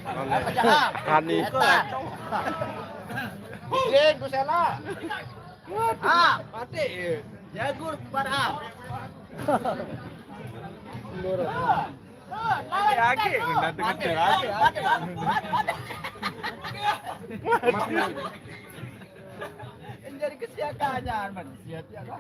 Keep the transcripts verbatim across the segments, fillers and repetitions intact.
Apa jahat? Hani. Bikin, Gusela. Ah, mati. Jagur pada. Lagi, udah tengah lagi. Jadi kesiakannya, man. Siap ya lah.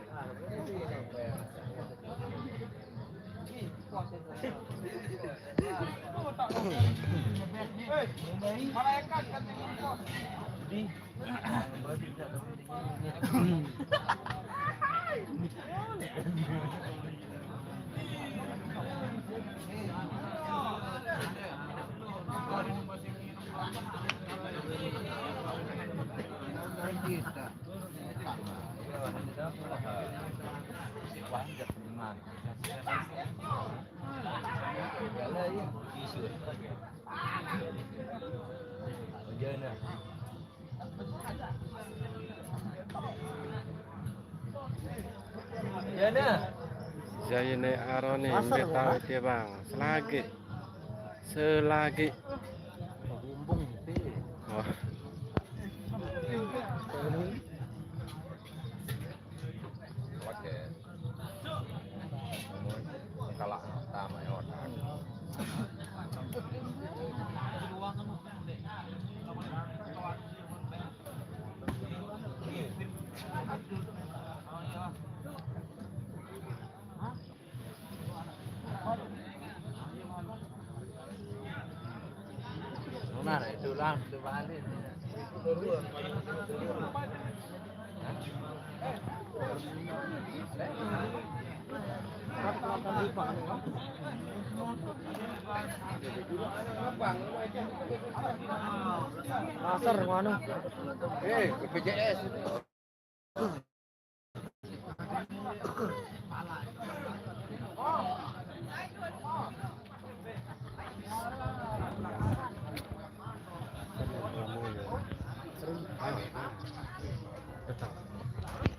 Zaine Aroni, mbe tau tie, Bang? Selagi. Selagi. Bumbung, Pi. Wah. Oke. Kalau sama ya, otak. Nah, itu lah, itu balik. Pasar mana? Eh, B P J S.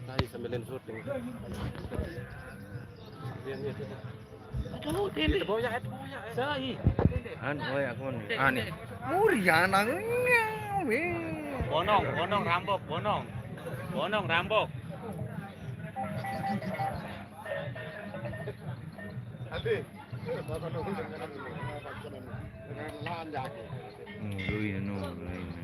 Nah, sambilin syuting. Iya, iya, iya. Aduh, Dende. Itu boya, itu boya, eh. Sai. An, boya aku ni. Ah, ni. Murian aku. Bonong, bonong rambok, bonong. Bonong rambok. Adi. Hmm, lui, no, lui, no.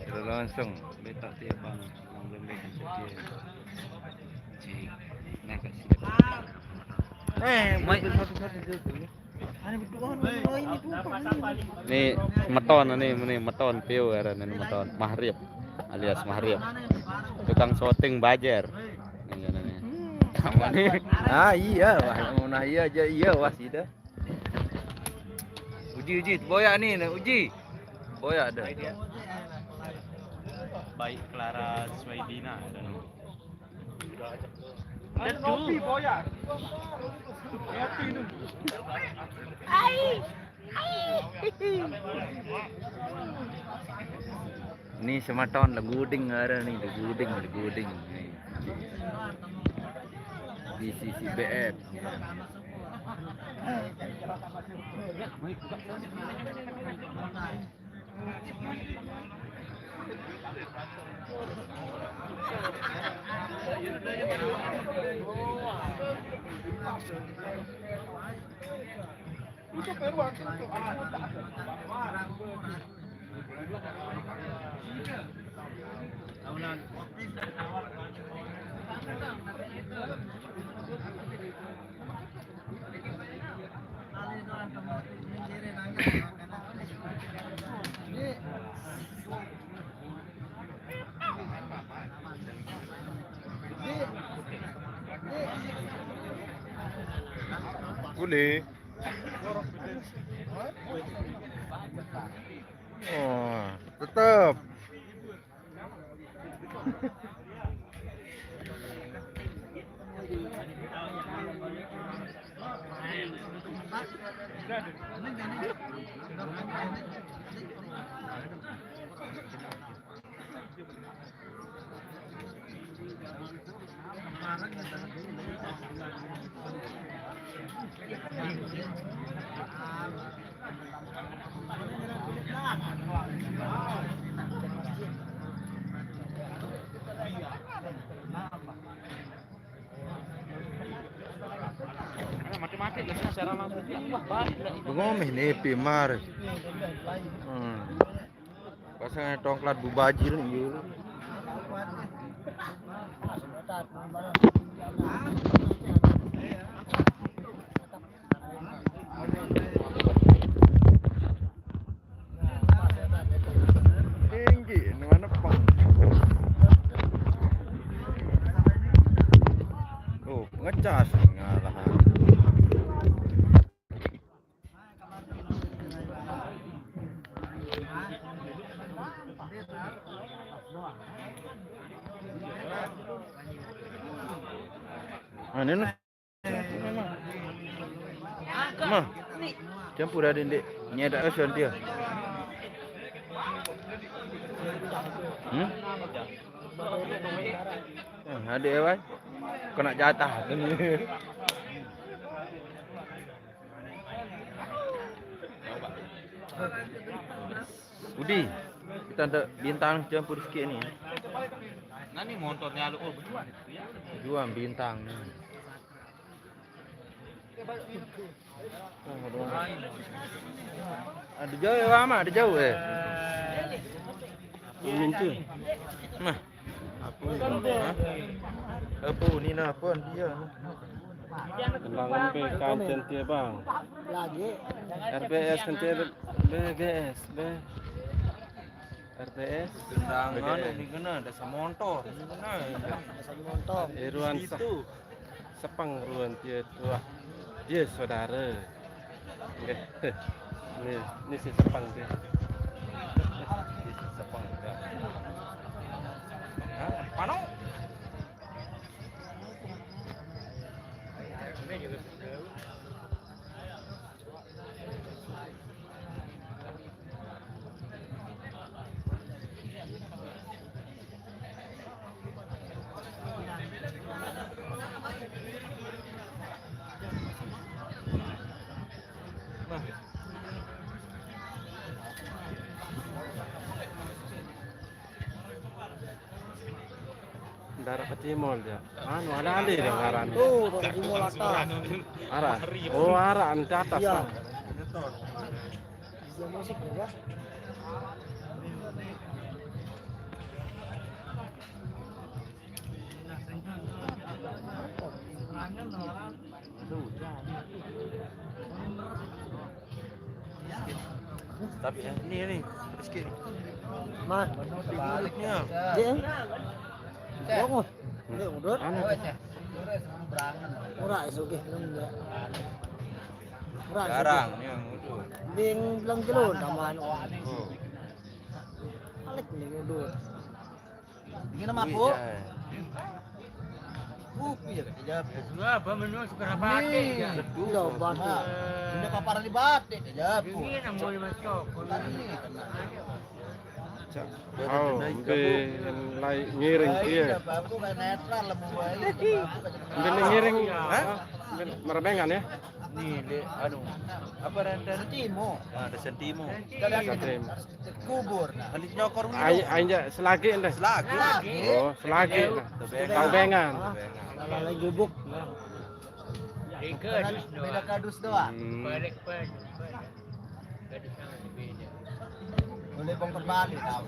Kita langsung betak tiap bang, bang lembek setia. Cik, nak kat sini. Eh, mai satu-satu je tu. Ini berdua, ini dua, ini dua, ini. Ni meton ni, ni meton piu aran ni meton. Mahrib alias Mahrib. Tukang syuting bajer. Ni, ni, ni. Sama ni. Ah, iya, wah, mau nah iya aja, iya, wah, sida. Uji, uji, boya ni, ni, uji. Boya ada. Baik Clara Suwaidina. Ada. Ngopi, boya. Ngopi tu. Ai. Ai. Ni semeton le guding aran ni, le guding, le guding. Di sisi B F. Boleh. Oh, tetap. Bengong meh nepi mar. Hmm. Pasang tongklat bubajil ni. Tinggi, mana pang. Oh, ngecas ngalahan. Nah, ini nah. Mah, campur ada, Dek. Nyedak asan dia. Hmm? Eh, ada, eh, wai. Kena jatah tu ni. Udi, kita ada bintang campur sikit ni. Nani motor ni alu, oh, berjuang. Berjuang bintang ni. Ada jauh, eh, Rama, ada jauh, eh. Minta. Nah. Apa ni? Ha? Apa ni nak apa dia? Kembang empe kancen tie, Bang. Lagi. R B S kancen B G S, B. R B S. Tendangan ini kena, ada semontor. Ini kena. Ada semontor. Iruan sah. Itu. Sepeng ruan tie tuah. Dia saudara. Nggih. Ni, ni si sepeng dia. Ni si sepeng dia. Ha, pano? Daerah Kecimol dia. Anu, ada-ada dia ngaran. Tuh, Kecimol atas. Arah. Oh, arah anu atas. Iya. Lah. Dia masuk ya. Tapi, eh, ni, ni, sikit. Mah. Baliknya. Dia. Dia. Dia. Dia. Dia. Dia. Anu. Ora iso ge belum ya. Ora iso ge. Jarang yang udah. Ding bilang kilo tambahan. Oh. Balik nih udah. Ini nama apa? Kopi ya, kejap. Apa menu sekarang batik ya? Iya, batik. Ini papar di batik, kejap. Ini nama Mas Cok. Ini kena. Oh, mbe lai ngiring dia. Mbe ngiring, ha? Mbe merebengan ya? Ni, Dek, anu, apa rentan? Sentimo. Ah, ada sentimo. Sentimo. Kubur. Nah. Alik nyokor. Ai, ai, selagi dah. Selagi. Oh, selagi. Taubengan. Taubengan. Kalau lagi gubuk. Beda kadus doang. Hmm. Boleh bongkar balik tahu.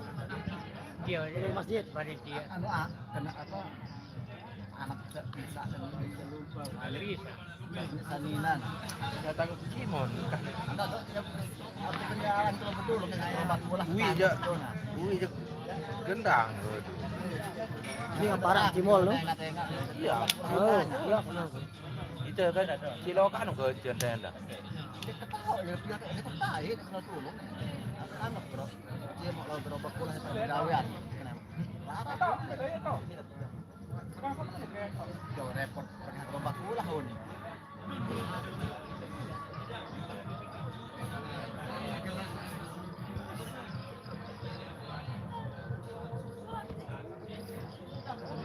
Dia masjid panitia. Anu, ah, kena apa? Anak bisa sendiri lupa. Bisa. Saninan. Datang ke Cimon. Enggak, enggak, tidak. Aku kenyalan tuh betul, kena obat bola. Ui, ja. Ui, ja. Gendang. Ini yang parah Cimol, no? Iya. Oh, iya. Itu kan silokan ke jendela. Dia mau lo gerobak pulang itu gawean. Kenapa? Parah. Jauh repot, pernah gerobak pulang, Hun.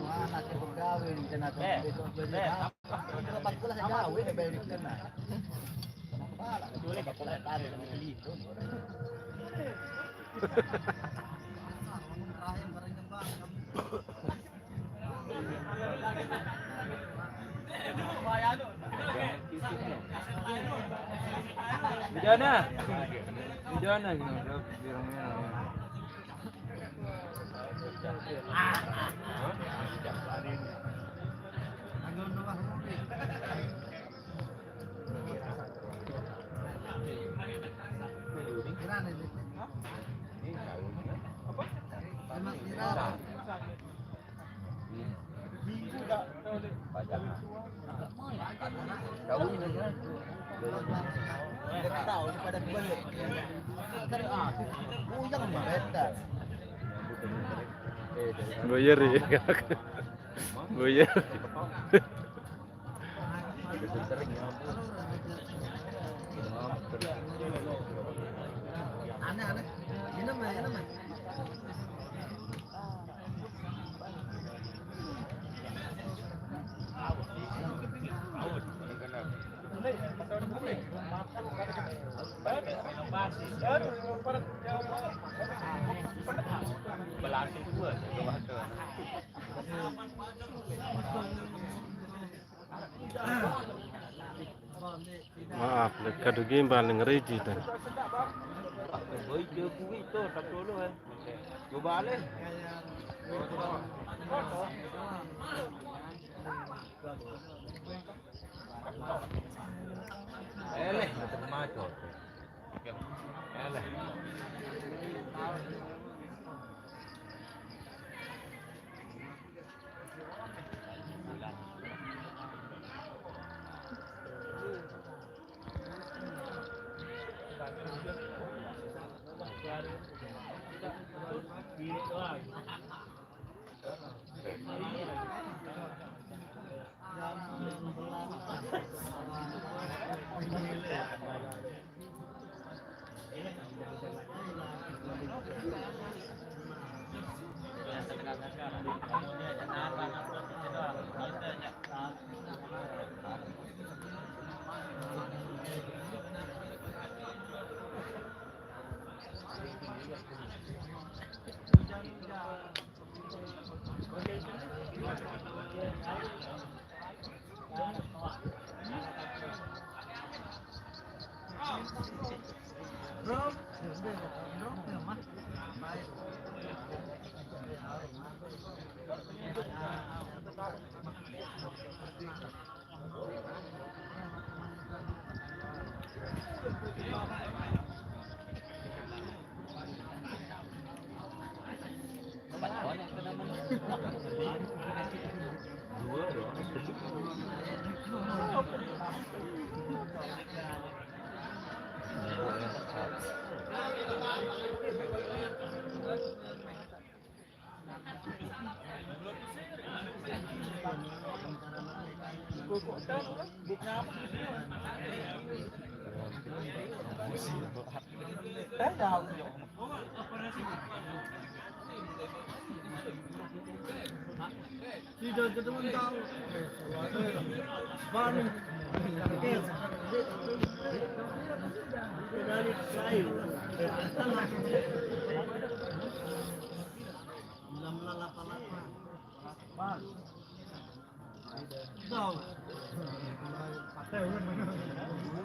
Wah, nanti pegawai di sana tuh. Eh, besok jadi eh. Apa? Gerobak pulang gawe, udah balik sana. Di sana. Di sana, gini, dia bilangnya. Boyer ya. Boyer. Aneh, aneh. Minum ya, minum ya. Maaf, leka dugi bal ngeri jitan.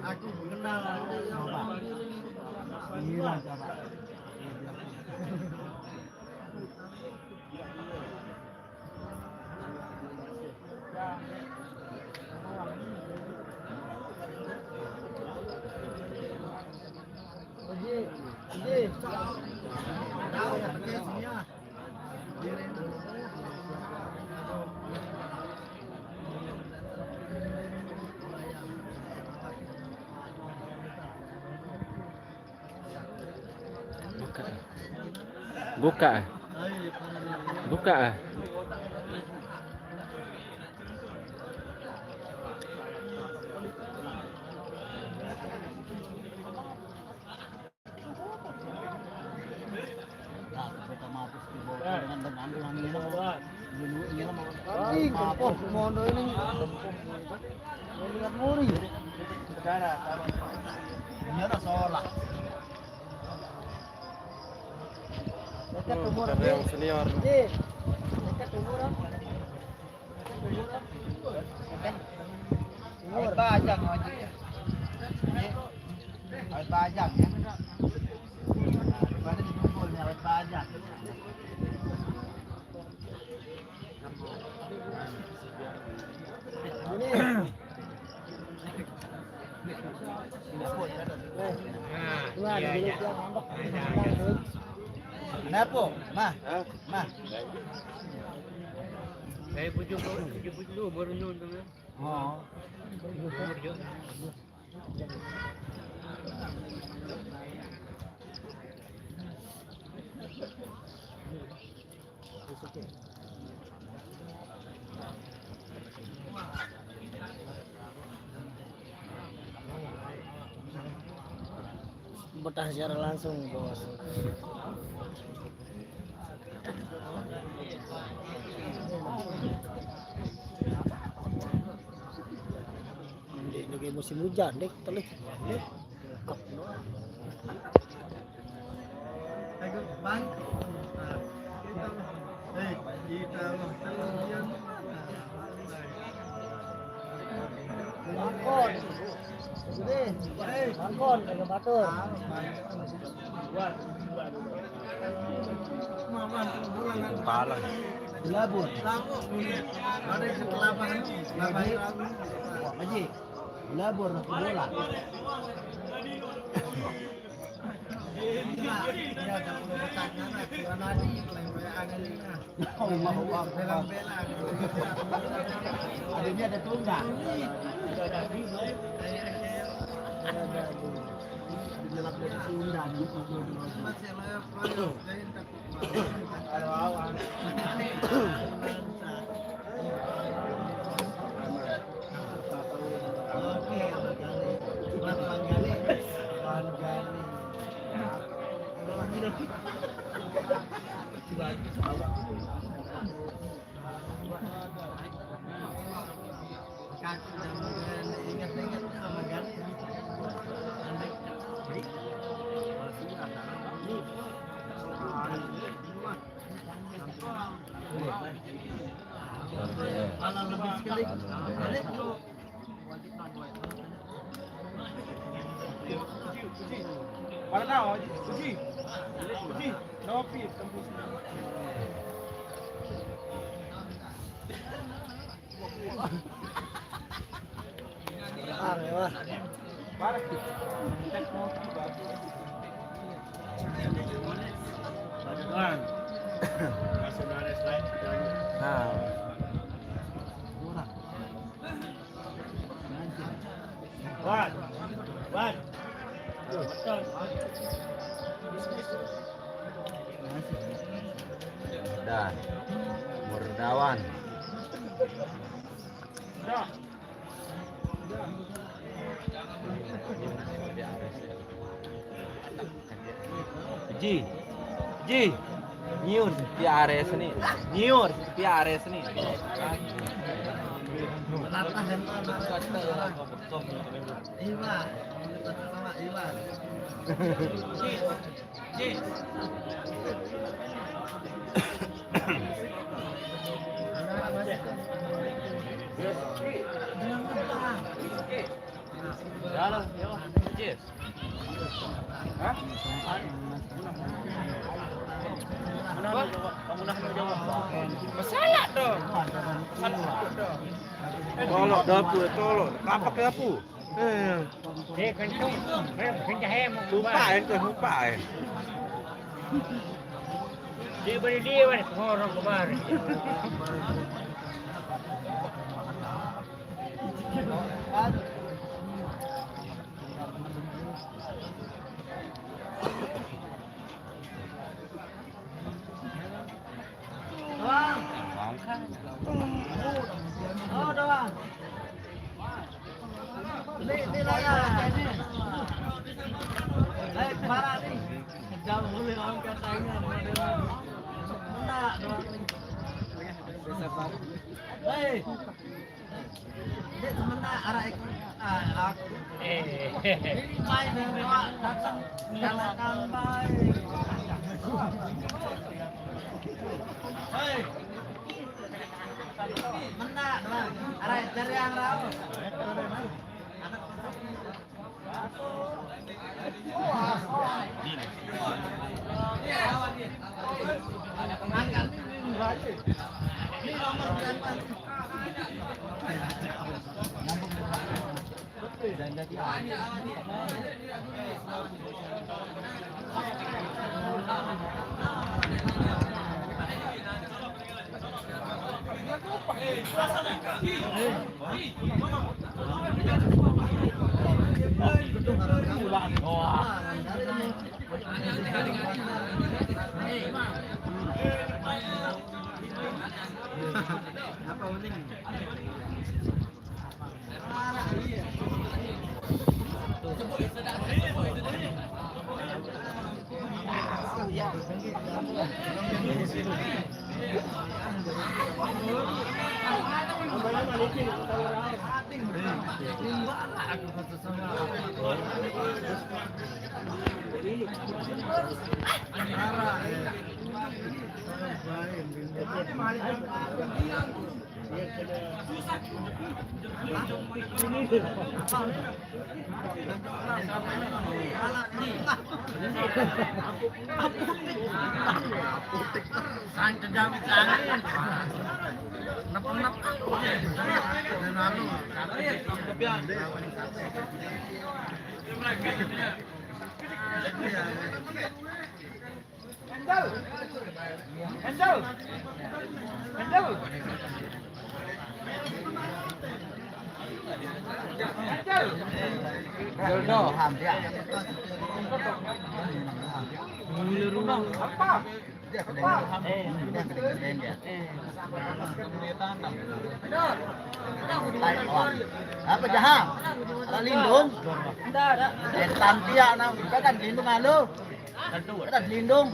Aku mengenal. Coba. Inilah, coba. Buka. Buka. Buka. Anjing, kempot mondo ini. Mau lihat muri. Saudara, Ada salah. Dekat umur. Ada yang senior. Dekat umur. Dekat umur. Dekat umur. Awet bajang, Haji. Awet bajang, ya. Pada dipukul nih, awet bajang. Kenapa, Mah? Hah? Mah. Saya tujuh puluh, tujuh puluh dua baru nonton, ya. Oh. Umur juga. Betah siaran langsung, Bos. Ini lagi musim hujan, deh, telih. Ayo, Bang. Eh, kita mah telur dia. Bangkon. Gede. Eh, Bangkon, kagak batur. Palang. Dilabur. Ada yang ketelapan. Wah, Haji. Dilabur, bola. Allahu Akbar. Adanya ada tunggang. Ada tunggang. Mana tahu, Haji? Haji. Haji. Nopi, tembus. Nah. Wan. Wan. Dah. Murdawan. Ji. Ji. Nyiur sepi ares nih. Nyiur sepi ares nih. Iwa. Iwa. Jalan, yo, Jis. Hah? Mana, mana, mana, mana, mana, mana? Masalah dong. Masalah dong. Tolok dapur, tolok. Apa ke dapur? Eh. Eh, kenceng. Eh, kenceng, eh, mau lupa, keluar. Eh, tuh, lupa, eh. Dia beri dia, weh, ngorok kemarin. Doang. Oh, doang. Ini, ini layar, ini. Baik, parah nih. Jauh boleh angkat tangan. Kena doang. Hei. Ini sementara arah ekor. Eh. Ini main dari awak datang, jangan tambah. Hei. Mendak, Bang. Arah cari yang raus. Apa uning? Apa jaham? Ada lindung? Eh, tantia na, bukan lindung alo. Ada lindung.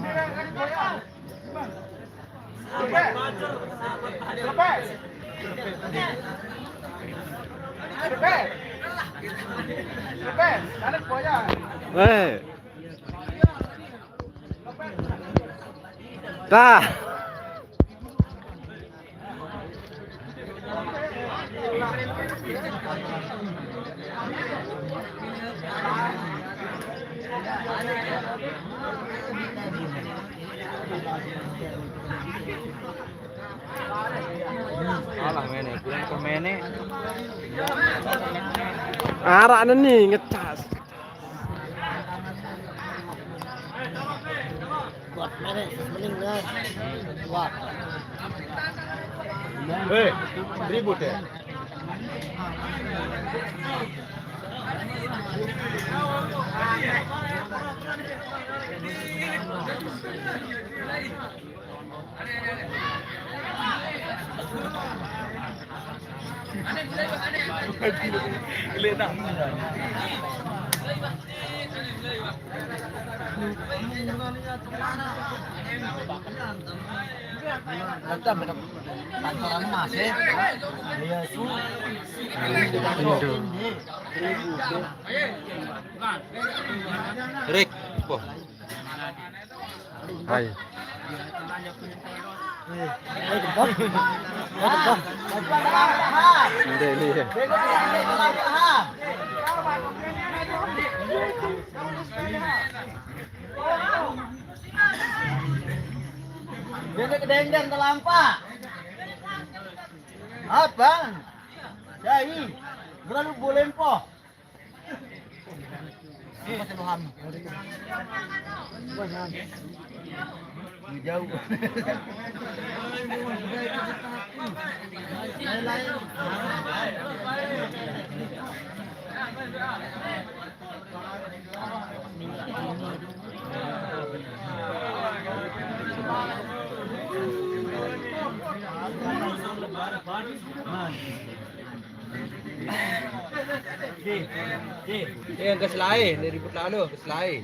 Eh. Dah. Alah, mene, kurang ke mene. Arah ni ngecas. Kuat mene, mending dah. Kuat. Eh, ribut ya? Ada macam pancoran emas, eh. Iya, su. Rik, po. Hai. Ini, ini. Dia kedendeng telampak. Apa? Jai, berlalu boleh po. Apa seluham? Jauh. Eh, yang ke selai, ni ribut lalu, ke selai.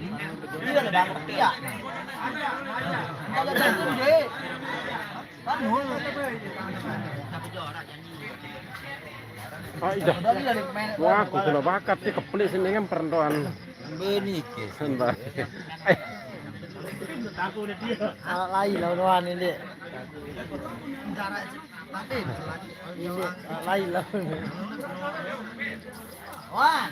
Iya, ada dapat dia. Kalau jantung, Dek. Kan mulu. Ah, iya. Wah, aku kena bakat sih, keplik sini kan perentoan. Beni ke. Sembah. Alah, lain lah lawan ini. Ini, ah, lain lah. Wah.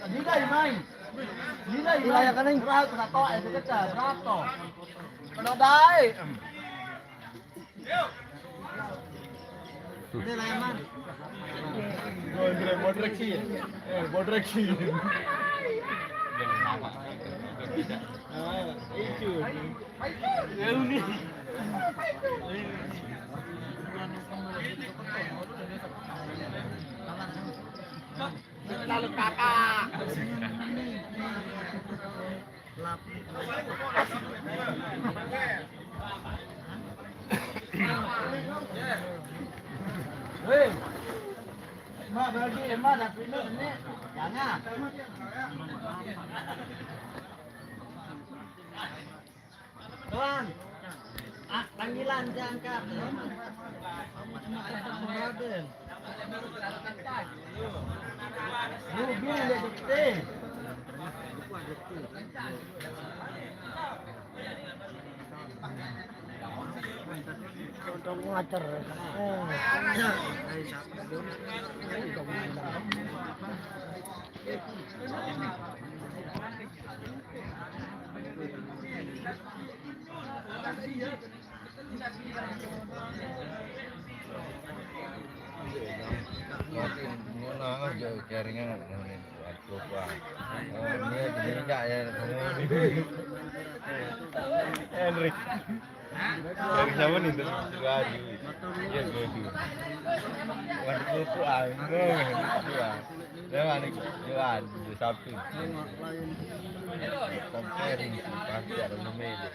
Ini dah main. Ini dah main. Berapa, berapa? Kalau dah. Bodrek sih. Eh, bodrek sih. Ah, itu. Lalu kakak. Hei. Mak bagi, Mak dah pindah ni. Jangan. Tuan. Ah, panggilan jangan kau. Raden. Lu bilang dia kecil. Untuk ngajar. Eh. Ngono aja jaringan. Waduh, Pak. Oh, ini, ini enggak ya. Henry. Dari siapa nih, tuh? Waduh. Iya, waduh. Waduh, Pak. Waduh, Pak. Dia mana? Dia ada satu. Sampai ring, pasti ada nomornya.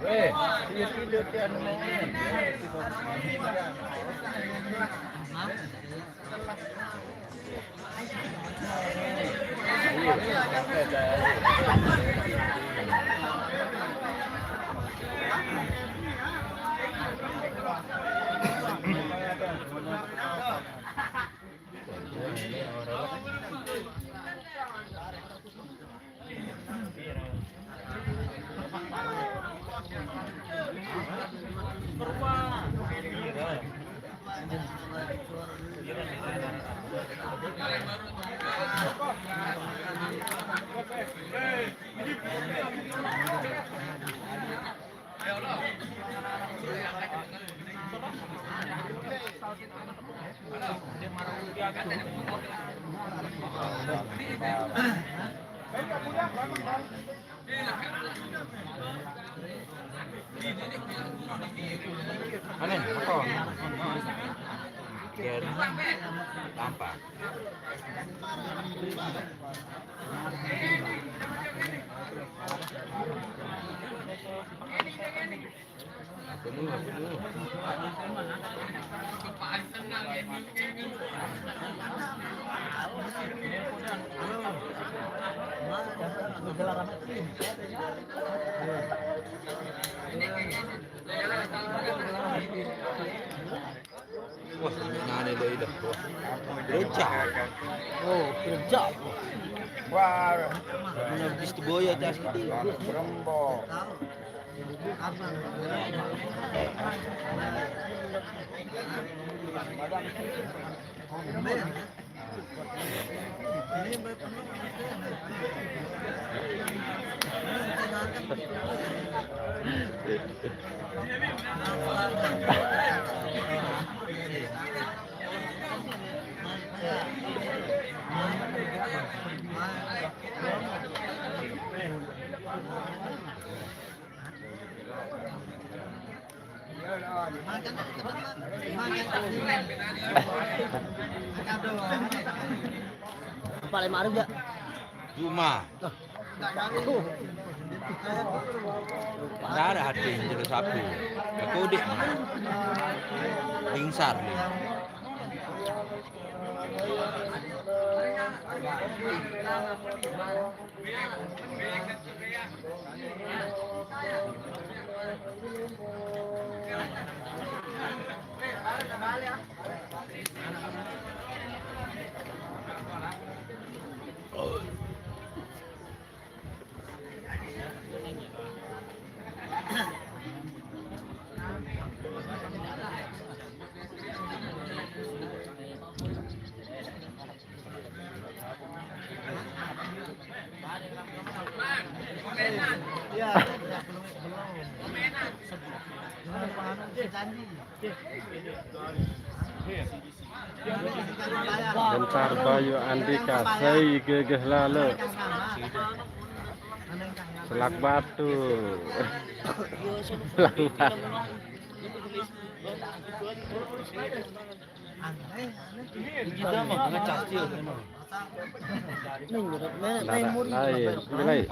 Eh, iya, tidur, tidur. Aneh, apa? Biar tampak. Wah, nane lo ida. Wah. Gereja. Oh, gereja. Wah. Benar bis boya tas. Berembo. Empat lima hari enggak? Cuma. Enggak ada hati yang jelas aku. Aku dik mana? Lingsar nih. Gentar Bayu Andika, sai gegeh lale. Selak Batu. Selak Batu. Lain, lain.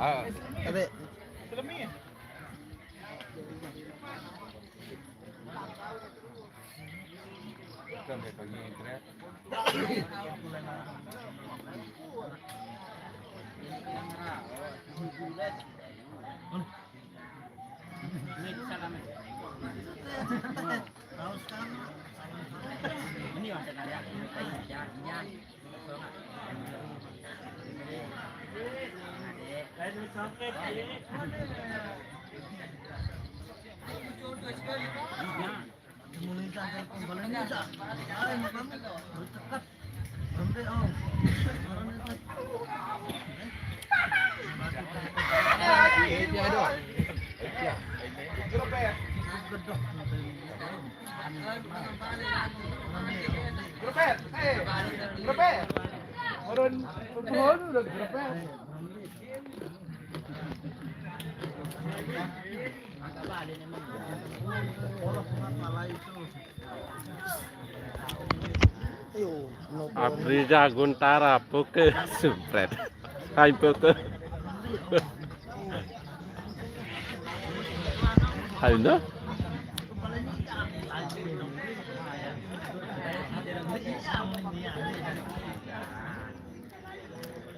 Abrija Guntara, puke, sumpret. Hai, puke. Hai, no?